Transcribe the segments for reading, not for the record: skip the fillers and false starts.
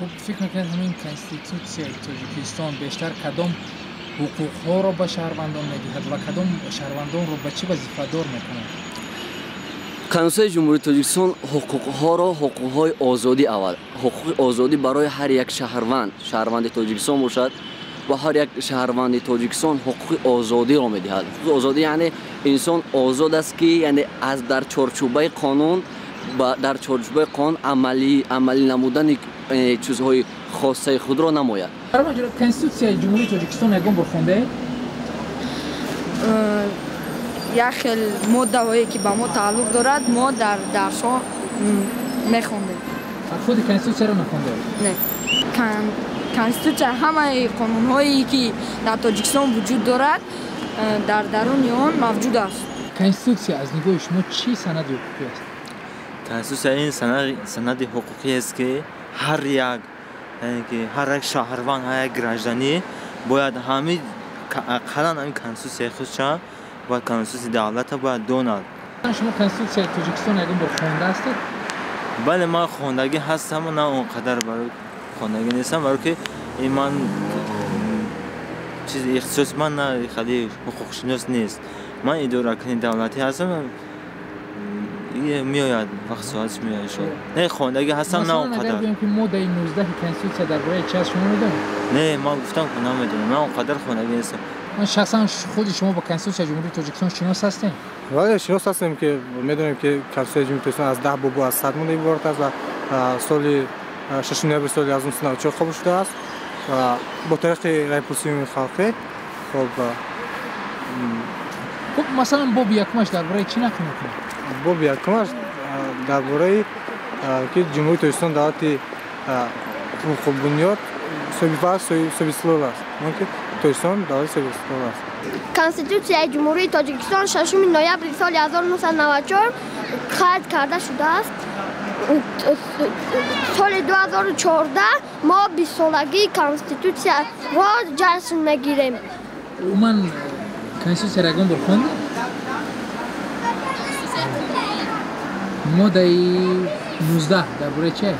Хуб, фикр мекунед, ҳамин Конститутсияи Тоҷикистон бештар кадом ҳуқуқҳоро ба шаҳрвандон медиҳад ва кадом шаҳрвандонро ба чӣ вазифадор мекунад? Конститутсияи Ҷумҳурии Тоҷикистон ҳуқуқҳоро, ҳуқуқҳои озодӣ, аввал ҳуқуқи озодӣ барои ҳар як шаҳрванд, шаҳрванди Тоҷикистон бошад ва ҳар як шаҳрванди Тоҷикистон ҳуқуқи озодиро медиҳад. Ҳуқуқи озодӣ яъне инсон озод аст, ки яъне аз дар чорчӯбаи қонун, дар чорчӯбаи қонун амалӣ намудани чизҳои хосаи худро намояд. Конститутсияи Ҷумҳурии Тоҷикистон ягон бор хондаед? Як хел моддаҳое, ки ба мо тааллуқ дорад, мо дар дарсҳо мехондем. Худи Конститутсияро нахондаед? Не. Конститутсия ҳамаи қонунҳое, ки дар Тоҷикистон вуҷуд дорад, дар даруни он мавҷуд аст. Конститутсия аз нигоҳи шумо чӣ санади ҳуқуқӣ аст? Конститутсия ин санади ҳуқуқӣ аст, ки ҳар як, яъне ки ҳар як шаҳрванд, ҳар як гражданин бояд ҳамин ақаллан ҳамин конститутсияи худша бояд, конститутсияи давлата бояд донад. Шумо Конститутсияи Тоҷикистон ягон бор хонда ҳастед? Бале, ман хондагӣ ҳастам, на он қадар барои хондагӣ нестам, барои ки ин ман чизи ихтисоси ман на хеле ҳуқуқшинос нест. Ман идоракунии давлатӣ ҳастам, меояд вақт соатш меояд шо. Не, хондагӣ ҳастам, на он қадар. Агар гӯем, ки моддаи 19 Конститутсия дар бораи чи аст, шумо медонед? Не, ман гуфтам, ки намедонам, ман он қадар хондагӣ нестам. Ман шахсан худи шумо ба Конститутсияи Ҷумҳурии Тоҷикистон шинос ҳастем? Бале, шинос ҳастем, ки медонем, ки Конститутсияи Ҷумҳурии Тоҷикистон аз 10 бобу аз 100 модда иборат аст ва соли 6 ноябри соли 1994 қабул шудааст ва бо тариқи раъйпурсии умумии халқӣ. Хоб. Хуб, масалан, боби якумаш дар бораи чӣ нақл мекунад? Боби якумаш дар бораи ки Ҷумҳурии Тоҷикистон давлати ҳуқуқбунёд, соҳибистиқлол аст, ки Тоҷикистон давлати соҳибистиқлол аст. Конститутсияи Ҷумҳурии Тоҷикистон 6 ноябри соли 1994 қайд карда шудааст. Соли 2014 мо 20-солагии Конститутсияро ҷашн мегирем. Умуман, Конститутсияро ягон бор хондед? Моддаи 19 дар бораи чи?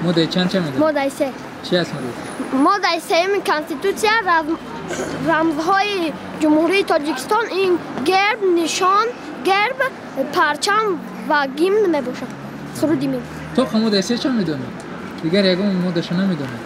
Моддаи чанд ча медонед? Моддаи 3. Чи аст моддаи? Моддаи сеюми Конститутсия: рамзҳои Ҷумҳурии Тоҷикистон ин герб, нишон, герб, парчам ва гимн мебошад, суруди мин. То моддаи се ча медонед, дигар ягон моддаша намедонед?